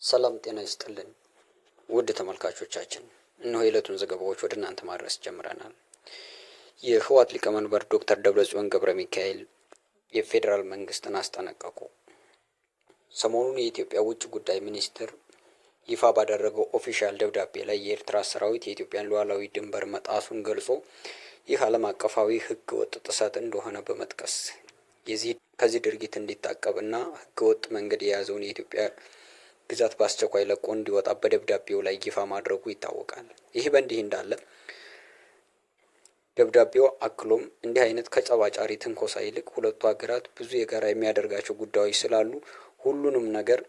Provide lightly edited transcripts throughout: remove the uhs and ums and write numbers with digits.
ሰላም ጤና ይስጥልን ውድ ተመልካቾቻችን፣ እነሆ የዕለቱን ዘገባዎች ወደ እናንተ ማድረስ ጀምረናል። የህወሓት ሊቀመንበር ዶክተር ደብረጽዮን ገብረ ሚካኤል የፌዴራል መንግስትን አስጠነቀቁ። ሰሞኑን የኢትዮጵያ ውጭ ጉዳይ ሚኒስትር ይፋ ባደረገው official ደብዳቤ ላይ የኤርትራ ሰራዊት የኢትዮጵያን ሉዓላዊ ድንበር መጣሱን ገልጾ ይህ ዓለም አቀፋዊ ህገ ወጥ ጥሰት እንደሆነ በመጥቀስ ከዚህ ድርጊት እንዲታቀብ እና ህገ ወጥ መንገድ የያዘውን የኢትዮጵያ ግዛት በአስቸኳይ ለቆ እንዲወጣ በደብዳቤው ላይ ይፋ ማድረጉ ይታወቃል። ይህ በእንዲህ እንዳለ ደብዳቤው አክሎም እንዲህ አይነት ከጸባጫሪ ትንኮሳ ይልቅ ሁለቱ ሀገራት ብዙ የጋራ የሚያደርጋቸው ጉዳዮች ስላሉ ሁሉንም ነገር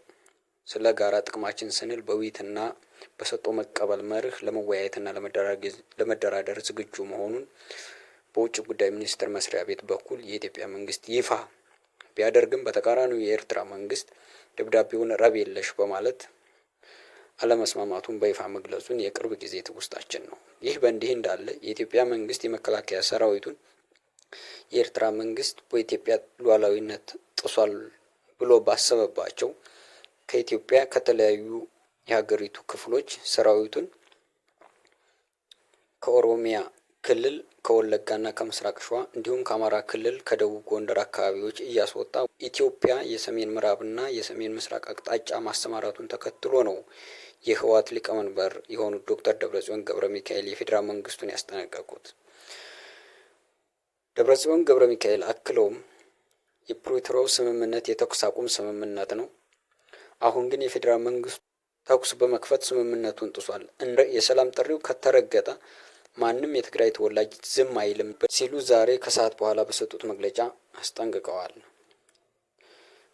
ስለ ጋራ ጥቅማችን ስንል በውይይትና በሰጥቶ መቀበል መርህ ለመወያየትና ለመደራደር ዝግጁ መሆኑን በውጭ ጉዳይ ሚኒስቴር መስሪያ ቤት በኩል የኢትዮጵያ መንግስት ይፋ ቢያደርግም፣ በተቃራኒው የኤርትራ መንግስት ደብዳቤውን ረብ የለሽ በማለት አለመስማማቱን በይፋ መግለጹን የቅርብ ጊዜ ትውስታችን ነው። ይህ በእንዲህ እንዳለ የኢትዮጵያ መንግስት የመከላከያ ሰራዊቱን የኤርትራ መንግስት በኢትዮጵያ ሉዓላዊነት ጥሷል ብሎ ባሰበባቸው ከኢትዮጵያ ከተለያዩ የሀገሪቱ ክፍሎች ሰራዊቱን ከኦሮሚያ ክልል ከወለጋና ከምስራቅ ሸዋ እንዲሁም ከአማራ ክልል ከደቡብ ጎንደር አካባቢዎች እያስወጣ ኢትዮጵያ የሰሜን ምዕራብና የሰሜን ምስራቅ አቅጣጫ ማሰማራቱን ተከትሎ ነው የህወሓት ሊቀመንበር የሆኑት ዶክተር ደብረጽዮን ገብረ ሚካኤል የፌዴራል መንግስቱን ያስጠነቀቁት። ደብረጽዮን ገብረ ሚካኤል አክለውም የፕሪቶሪያው ስምምነት የተኩስ አቁም ስምምነት ነው። አሁን ግን የፌዴራል መንግስቱ ተኩስ በመክፈት ስምምነቱን ጥሷል። የሰላም ጥሪው ከተረገጠ ማንም የትግራይ ተወላጅ ዝም አይልም ሲሉ ዛሬ ከሰዓት በኋላ በሰጡት መግለጫ አስጠንቅቀዋል።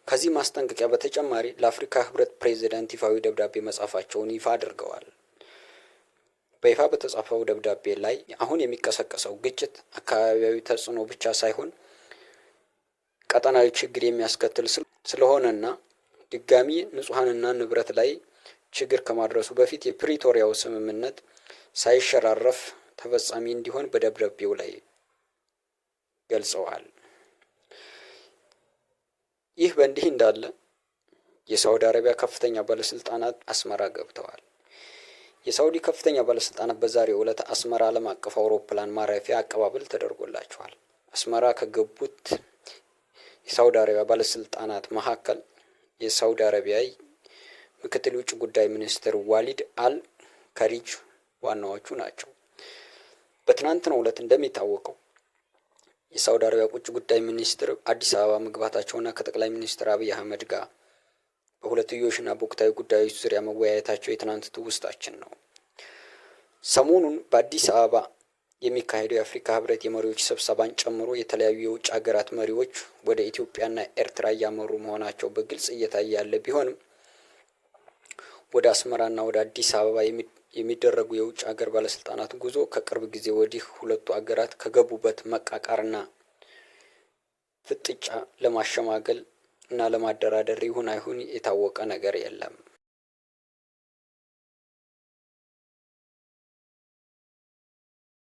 ከዚህ ማስጠንቀቂያ በተጨማሪ ለአፍሪካ ህብረት ፕሬዚዳንት ይፋዊ ደብዳቤ መጻፋቸውን ይፋ አድርገዋል። በይፋ በተጻፈው ደብዳቤ ላይ አሁን የሚቀሰቀሰው ግጭት አካባቢያዊ ተጽዕኖ ብቻ ሳይሆን ቀጠናዊ ችግር የሚያስከትል ስለሆነና ድጋሚ ንጹሐንና ንብረት ላይ ችግር ከማድረሱ በፊት የፕሪቶሪያው ስምምነት ሳይሸራረፍ ተፈጻሚ እንዲሆን በደብዳቤው ላይ ገልጸዋል። ይህ በእንዲህ እንዳለ የሳውዲ አረቢያ ከፍተኛ ባለስልጣናት አስመራ ገብተዋል። የሳውዲ ከፍተኛ ባለስልጣናት በዛሬው ዕለት አስመራ ዓለም አቀፍ አውሮፕላን ማረፊያ አቀባበል ተደርጎላቸዋል። አስመራ ከገቡት የሳውዲ አረቢያ ባለስልጣናት መካከል የሳውዲ አረቢያ ምክትል ውጭ ጉዳይ ሚኒስትር ዋሊድ አል ከሪጅ ዋናዎቹ ናቸው። በትናንትናው ዕለት እንደሚታወቀው የሳውዲ አረቢያ ውጭ ጉዳይ ሚኒስትር አዲስ አበባ መግባታቸውና ከጠቅላይ ሚኒስትር አብይ አህመድ ጋር በሁለትዮሽና በወቅታዊ ጉዳዮች ዙሪያ መወያየታቸው የትናንት ትውስታችን ነው። ሰሞኑን በአዲስ አበባ የሚካሄደው የአፍሪካ ህብረት የመሪዎች ስብሰባን ጨምሮ የተለያዩ የውጭ ሀገራት መሪዎች ወደ ኢትዮጵያና ኤርትራ እያመሩ መሆናቸው በግልጽ እየታየ ያለ ቢሆንም፣ ወደ አስመራና ወደ አዲስ አበባ የሚደረጉ የውጭ ሀገር ባለስልጣናት ጉዞ ከቅርብ ጊዜ ወዲህ ሁለቱ ሀገራት ከገቡበት መቃቃርና ፍጥጫ ለማሸማገል እና ለማደራደር ይሁን አይሁን የታወቀ ነገር የለም።